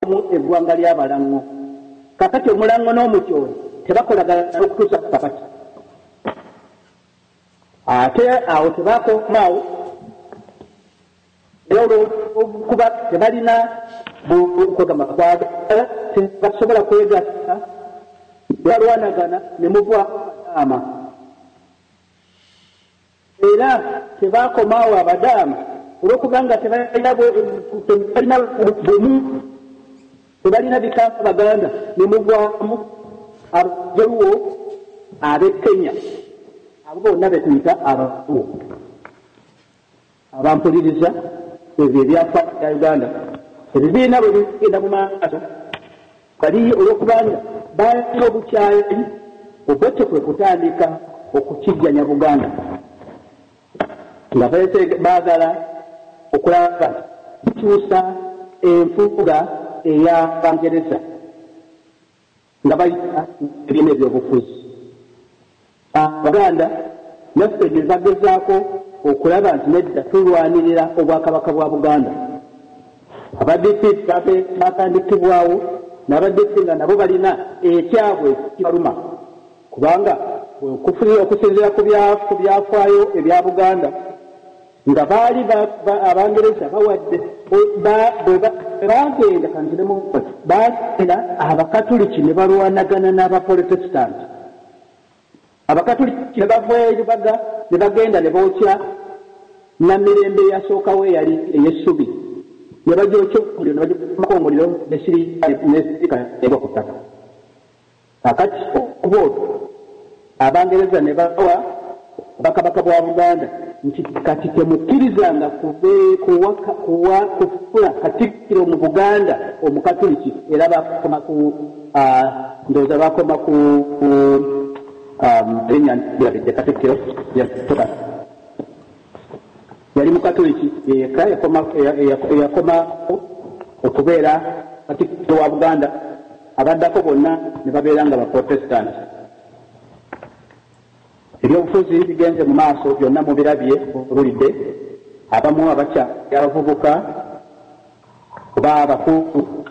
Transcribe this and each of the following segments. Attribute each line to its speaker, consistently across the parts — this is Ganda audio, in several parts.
Speaker 1: Eggwanga ly'Abalango. Kakati Omulango n'Omukyoli tebakolagana okutuusa kakati. Ate awo tebakomaawo, era olwokuba tebalina kwegamba kwagala, tebasobola kwegatta, balwanagana ne mugwa Abadaama. Era tebakomaawo, Abadaama olwokubanga tebalina bumu, tebalina bika Baganda, ne mugwamu Abajaluwo ab'e Kenya. Abo bonna betuyita Abaluwo. Abampuliriza, ebyo ebyafa bya Uganda. Ebibiina bwe bigenda mu maaso, bali olwokubanga balina obukyayi, Obote kwe kutandika okukijjanya Buganda nga baagala okulaba nti tukyusa enfuga ey'Abangereza nga bayita ebibiina ebyobufuzi. Abaganda naffe ne bagezaako okulaba nti nedda, tulwanirira obwakabaka bwa Buganda. Aba DP batandikibwawo, n'aba DP nga nabo balina ekyabwe kibaluma, kubanga okusinziira ku byafaayo ebya Buganda, nga baali Abangereza bawadde, bagenda kanziremu, bagenda Abakatuliki ne balwanagana n'Abaprotesitanti. Abakatuliki ne bava erubaga ne bagenda ne bookya Namirembe eyasookawo, eyali ey'essubi, ne bagyokya omuliro, ne bagikumako omuliro, nesirika negwa ku ttaka. Kakati okuba olwo Abangereza ne bawa obwakabaka bwa Buganda nti kati temukkirizanga kufuna katikkiro mu Buganda Omukatuliki. Era bakoma ku, ndowooza bakoma ku erinnya ndirabidde, katikkiro yasooka yali Mukatuliki yekka eyakomako okubeera katikkiro wa Buganda. Abaddako bonna ne babeera nga Baprotestant. Ebyobufuzi bigenze mu maaso, byonna mubirabye, olulidde abamu abakyali abavubuka oba abakulu,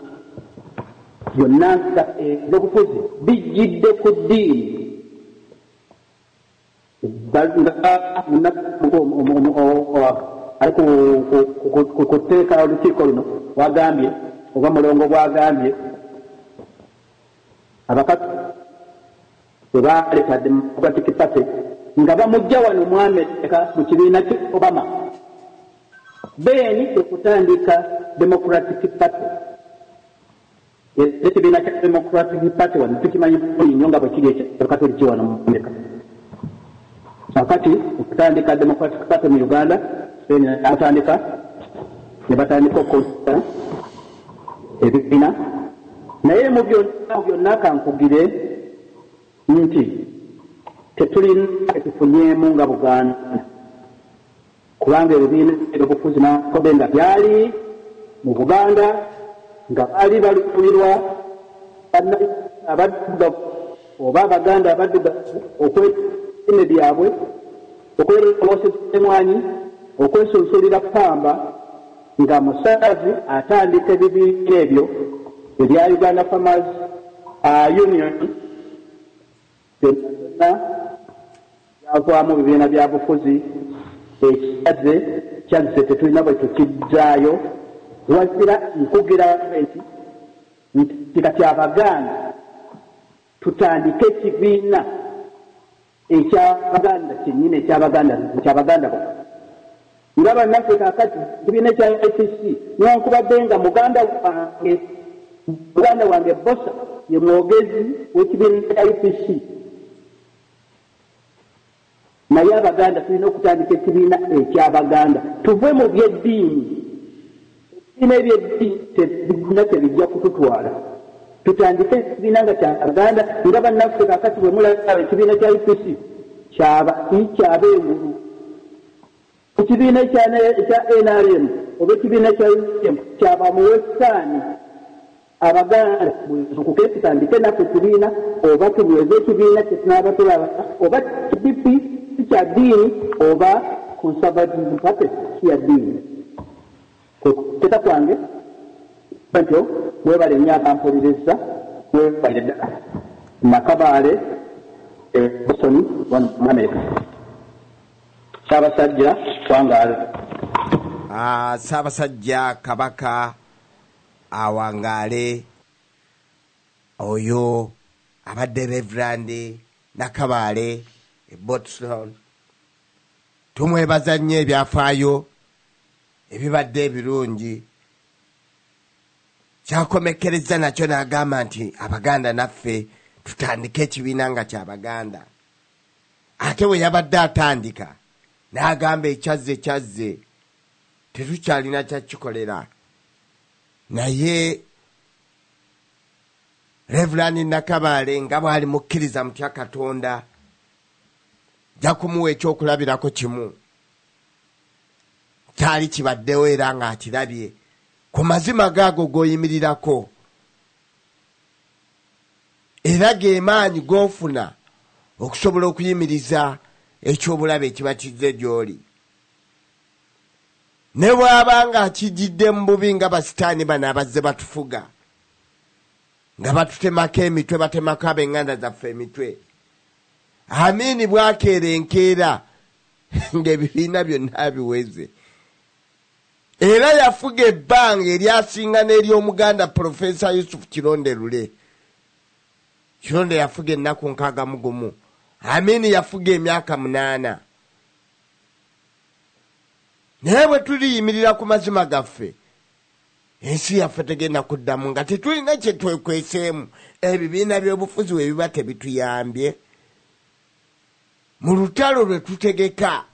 Speaker 1: byonna nga ebyobufuzi bijjidde ku ddiini. Nga ali kuteeka olukiiko luno wagambye, oba Mulongo bwagambye, abakatu bwe baleeta Democratic Party nga bamujja wano mu Amerika mu kibiina kya Obama, then okutandika Democratic Party. Era ekibiina kya Democratic Party wano tukimanyi nnyo nga bwe kiri ekyakatoliki wano mu Amerika. Kakati okutandika Democratic Party mu Uganda, then atandika ne batandika okukozesa ebibiina. Naye mu byonna byonna, kankugire nti tetulina tetufunyeemu nga Buganda, kubanga ebibiina ebyobufuzi nakobe nga byali mu Buganda nga baali balulirwa abaddugavu oba Abaganda abaddugavu okwetime byabwe, okwerongoseza emwanyi, okwesunsulira pamba, nga Musaazi atandika ebibiina ebyo ebya Uganda Farmers Union, byonna byavaamu bibiina bya bufuzi. Ekyazze kyazze, tetulina bwe tukizzaayo. Wazira nkugira nti kati Abaganda tutandike ekibiina ekyabaganda kyennyini, ekyabaganda, kyabaganda bokka, nga bannaffe kakati ekibiina ekya IPC. Newankubadde nga muganda wange Bosa ye mwogezi w'ekibiina kya UPC, naye Abaganda tulina okutandika ekibiina ekyabaganda, tuve mu byeddiini. Ebibiina ebyeddiini tebina tebijja kututwala. Tutandike ekibiina nga kyabaganda, nga bannaffe kakati bwe mulaba ekibiina kya UPC kyabengulu, ekibiina ekya NRM oba ekibiina kya UM kyaba muwesaani. Abaganda bwezukuke, tutandike naffe ekibiina, oba tunyweze ekibiina kyetunaaba tulaba, oba DP si kya ddiini oba Conservative Party si ya ddiini. Kwekuteta kwange. Ntyo mwebale nnyo abampuliriza, mwebale ddala. Nakabaale e Boston wano mu America. Ssaabasajja wangaala.
Speaker 2: Ssaabasajja Kabaka awangaale. Oyo abadde Reverand Nakabaale e Boston. Tumwebaza nnyo ebyafaayo ebibadde ebirungi. Kyakomekkerezza nakyo n'agamba nti Abaganda naffe tutandike ekibiina nga kya Baganda. Ate bwe yabadde atandika n'agamba ekyazze kyazze, tetukyalina kyakikolera. Naye Reverand Nakabaale nga bw'ali mukkiriza mutya Katonda, nja kumuwa ekyokulabirako kimu kyali kibaddewo era ng'akirabye ku mazima gaago g'oyimirirako, era ge maanyi g'ofuna okusobola okuyimiriza eky'obulabe ekiba kizze gy'oli. Ne bw'aba ng'akijjidde mu bubi nga basitaani bano abazze batufuga, nga batutemako emitwe, batemako ab'eŋŋanda zaffe emitwe. Amiini bw'akeera enkeera ng'ebibiina byonna abiweze. Era yafuga ebbanga eryasinga n'ery'Omuganda Profesa Yusuf Kironde Lule. Kironde yafuga ennaku 61. Amiini yafuga emyaka 8. Naye bwe tuliyimirira ku mazima gaffe, ensi yaffe tegenda kuddamu nga tetulina kye twekweseemu. Ebibiina by'obufuzi we biba tebituyambye mu lutalo lwe tutegeka,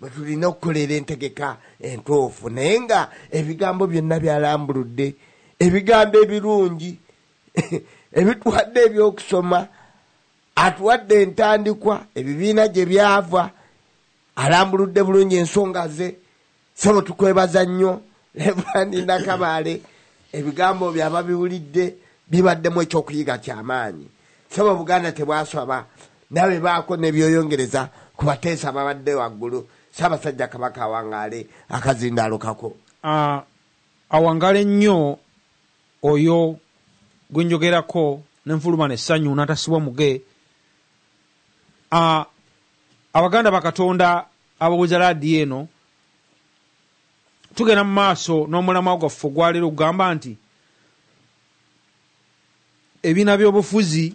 Speaker 2: bwe tulina okukolera entegeka entuufu. Naye nga ebigambo byonna byalambuludde, ebigambo ebirungi ebituwadde ebyokusoma, atuwadde entandikwa, ebibiina gye byava, alambuludde bulungi ensonga ze. Ssebo tukwebaza nnyo Reverand Nakabaale, ebigambo bye ababiwulidde bibaddemu ekyokuyiga ky'amaanyi. Ssebo Buganda tebwaswaba, nawe baako ne byoyongereza ku bateesa ababadde waggulu. Ssaabasajja Kabaka awangaale, akazindaalo kako.
Speaker 3: Awangaale nnyo oyo gwe njogerako n'enfuluma n'essanyu n'atasibwa muge. Abaganda ba Katonda abawuliza laadiyo eno, tugenda mu maaso n'omulamwa gwaffe ogwaleero ogugamba nti ebibiina by'obufuzi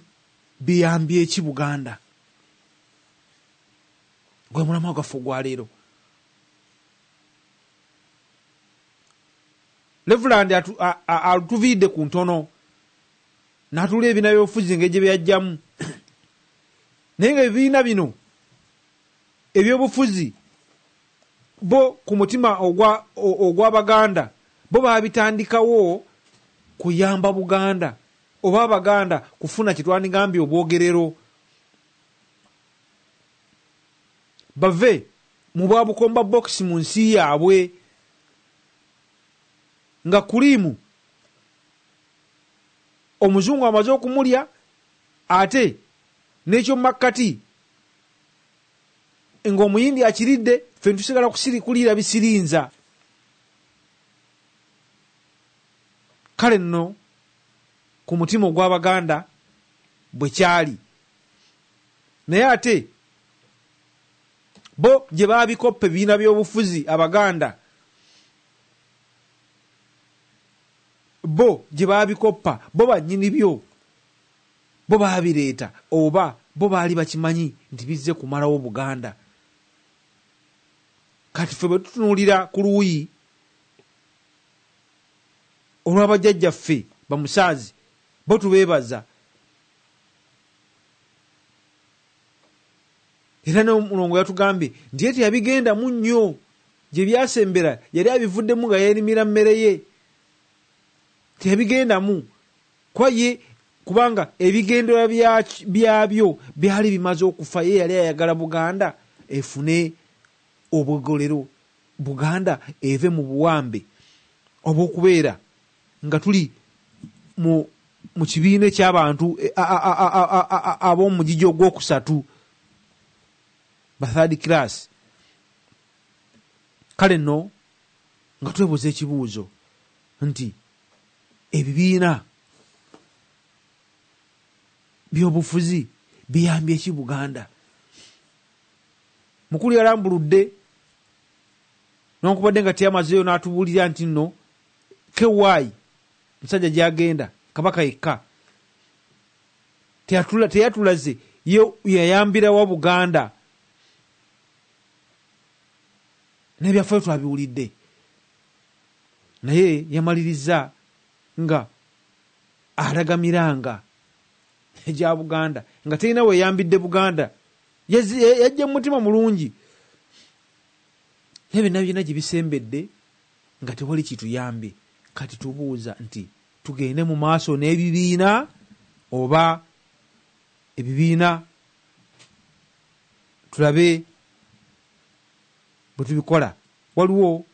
Speaker 3: biyambye ki Buganda? Gwe mulamwa gwaffe ogwaleero. Reverand atuviiridde ku ntono n'atuula ebibiina by'obufuzi engeri gye byajjamu. Naye nga ebibiina bino ebyobufuzi bo ku mutima ogw'Abaganda bo baabitandikawo kuyamba Buganda oba Abaganda kufuna kye twandigambye obwogerero, bave mu bwa bukomba bokisi mu nsi yaabwe nga kuliimu omuzungu amaze okumulya, ate n'ekyo makkati ng'omuyindi akiridde, ffe tusigala kuliira bisirinza. Kale nno ku mutima ogw'Abaganda bwe kyali. Naye ate bo gye baabikoppa ebibiina by'obufuzi Abaganda, bo gye baabikoppa bo bannyini byo, bo baabireeta oba bo baali bakimanyi nti bizze kumalawo Buganda. Kati ffe bwe tutunuulira ku luuyi olw'abajjajjaffe bamusaazi, bo tubeebaza. Era n'omulongo yatugambye nti ye teyabigendamu nnyo, gye byasembera yali abivuddemu nga yeerimira mmere ye. Teyabigendamu kuba ye, kubanga ebigendererwa byabyo byali bimaze okufa. Ye yali ayagala Buganda efune obwogolero, Buganda eve mu buwambe obw'okubeera nga tuli mu kibiina eky'abantu ab'omugigi ogwokusatu, ba third class. Kale nno nga twebuuza ekibuuzo nti Ebibiina byobufuzi biyambye ki Buganda? Mukulu yalambuludde newankubadde nga teyamazeeyo n'atubuulira nti nno KY musajja gyagenda Kabaka yekka teyatulaze ye yayambirawa Buganda, n'ebyafaayo twabiwulidde, naye yamaliriza nga alaga miranga egya Buganda nga terina weyambidde Buganda. Yajja mu mutima mulungi, naye byonna byonna gye bisembedde nga tewali kituyambye. Kati tubuuza nti tugende mu maaso n'ebibiina oba ebibiina tulabe bwe tubikola. Waliwo